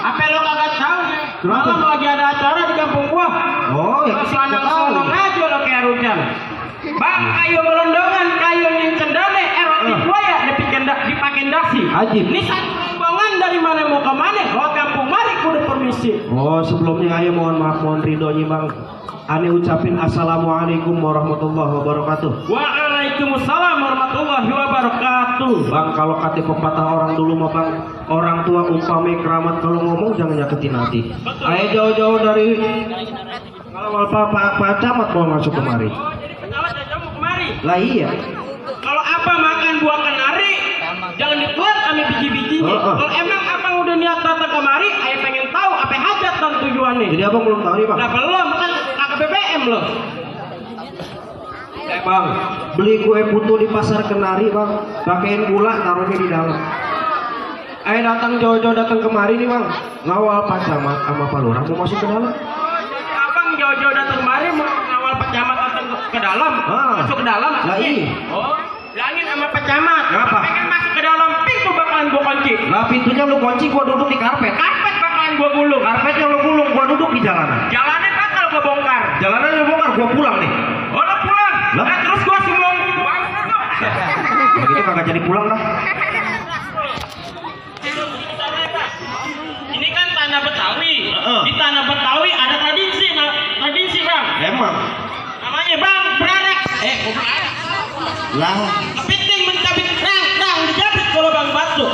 Apa lo kagak tahu? Kenapa? Malam lagi ada acara di kampung gua. Oh, ya Selonong aja lo kayak rujak. Bang, kayu gelondongan, kayu yang cendane, erotik buaya dipakai dasi. Ajib. Ini satu rombongan dari mana mau ke mana? Lo kampung mari kudu permisi. Oh, sebelumnya ayo mohon maaf, mohon ridhonya bang. Ane ucapin assalamualaikum warahmatullahi wabarakatuh. Waalaikumsalam warahmatullahi wabarakatuh. Bang, kalau kata pepatah orang dulu mah bang, orang tua umpame keramat, kalau ngomong jangan nyakitin hati. Ayo jauh-jauh dari kalau Pak Camat mau masuk kemari. Oh, jadi penyawat jauh kemari. Lah iya. Kalau apa makan buah kenari, jangan dikeluar kami biji-bijinya. Kalau emang abang udah niat datang kemari, ayah pengen tahu apa hajat dan tujuannya. Jadi abang belum tahu nih bang. Nah belum, kan kakak BBM loh. Bang, beli kue putu di pasar Kenari bang, pakein gula taruhnya di dalam. Ayo datang jauh-jauh datang kemari nih bang, ngawal Pak Camat sama Pak Lurah mau masuk ke dalam. Oh, jadi abang jauh-jauh datang kemari mau ngawal Pak Camat datang ke dalam, masuk ke dalam. Lah iya. Oh, bilangin sama Pak Camat. Kenapa? Pengen masuk ke dalam, pintu bakalan gua kunci. Lah pintunya lu kunci, gua duduk di karpet. Karpet bakalan gua gulung. Karpetnya lu gulung, gua duduk di jalanan. Jalannya bakal gua bongkar. Jalanannya bongkar, gua pulang nih. Oh, lo pulang. Lah? Nah, terus gua sumbang. Begitu kagak jadi pulang dah. Ini kan tanah Betawi. Di tanah Betawi ada tradisi, bang. Emang. Namanya bang beranak. Lah. Kepiting mencabik rang dijabik kalau bang batu.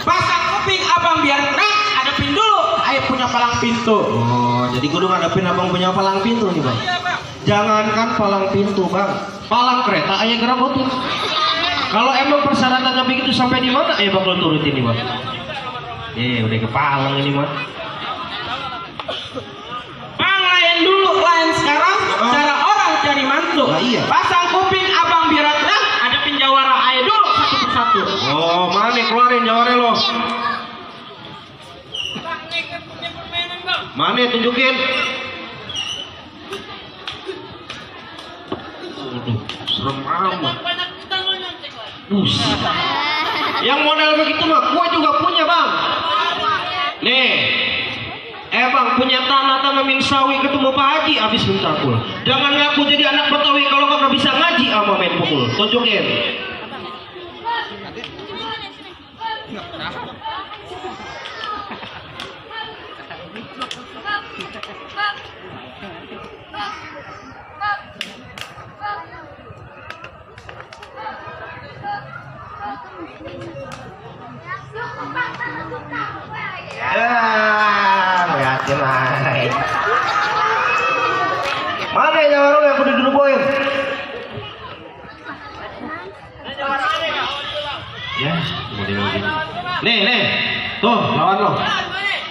Pasang kuping abang biar rang. Hadapin dulu. Ayo punya palang pintu. Oh, jadi kudu ngadepin abang punya palang pintu nih bang. Iya bang. Jangankan palang pintu bang, palang kereta aja gerabotin. Kalau emang persyaratannya begitu sampai di mana ayo bakal turutin nih bang. Udah kepalang ini mah. Bang lain dulu, lain sekarang. Cara orang cari mantu. Nah, iya. Pasang kuping abang biar rang. Hadapin jawara ayo dulu satu persatu. Oh, mana keluarin jawabannya lo? Mana tunjukin? Serem amat. Yang model begitu mah gua juga punya bang. Nih, bang punya tanah tanamin sawi ketemu Pak Haji habis mencakul. Jangan ngaku jadi anak Betawi kalau kagak bisa ngaji sama main pukul. Tunjukin. Liatin aja. Mana jawara yang kudu diluboin? Ya, model begini. Nih, tuh lawan lo.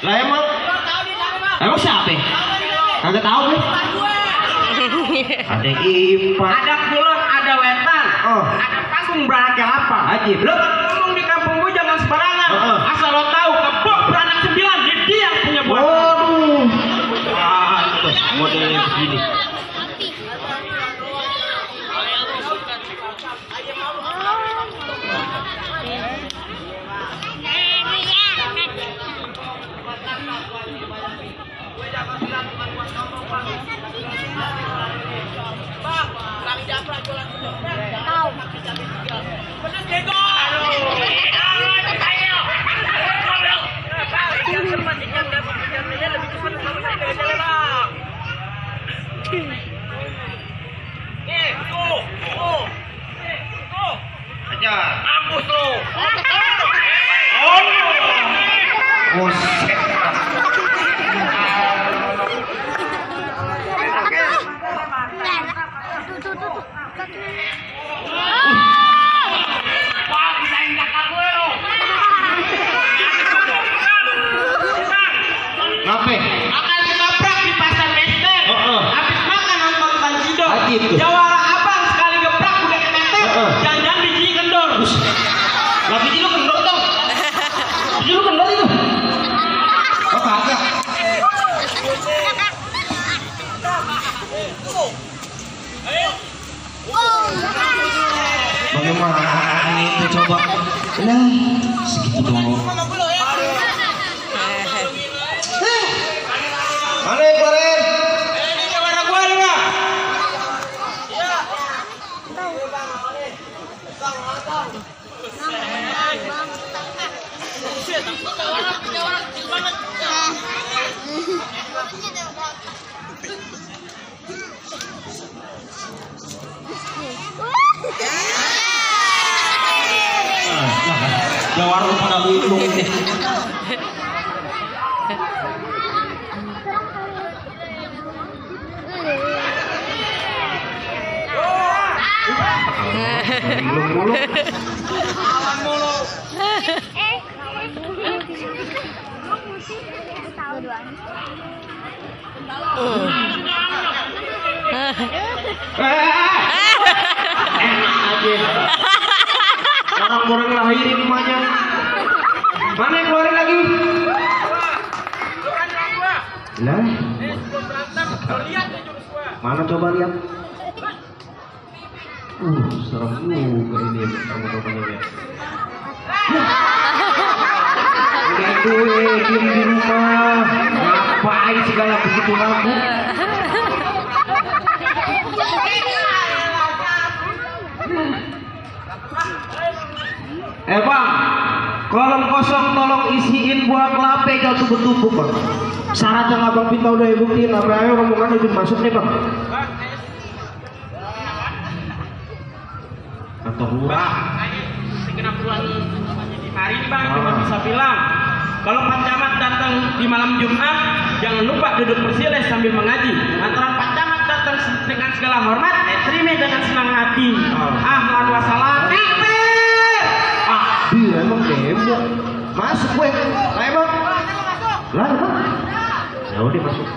Lah emang siapa? Kagak tahu nih. Ada Ipan, Ada kulon, ada wetan, ada panggung beranak apa? Ajib. Lo ngomong di kampung gue jangan sembarangan. Asal lo tahu kebok beranak 9 dia yang punya buah. Waduh. Pantes modelnya begini. Mampus lo. Oh, ngapain? Akan ketoprak di pasar Mesir. Habis makan nonton Tanjido. Ajib tuh. Jawara abang sekali geprak udah keteter. Jangan-jangan biji kendor. Lah biji lu kendor dong. Biji lu kendor itu. Oh kagak. Bagaimana itu coba? Nah, segitu dong. Ada warung pada lulung nih. Lulung-lulung. Enak aja. Orang-orang lahirin emaknya. Mana yang keluarin lagi? Lah. Mana coba lihat? Serem juga ini kamu-kamunya ya. Udah gue diem di rumah. Ngapain segala begitu aku? Bang, kolom kosong tolong isiin buah kelapa kalau tumpuk-tumpuk bang. Syarat yang abang minta udah buktiin, apa ayo rombongan izin masuk nih bang. Atau murah. Hari ini bang cuma bisa bilang, kalau Pak Camat datang di malam Jumat, jangan lupa duduk bersileh sambil mengaji. Antara Pak Camat datang dengan segala hormat, terima dengan senang hati. Ahlan wa salam. Iya emang demo. Masuk gue. Lah emang. Lah emang. Ya udah masuk.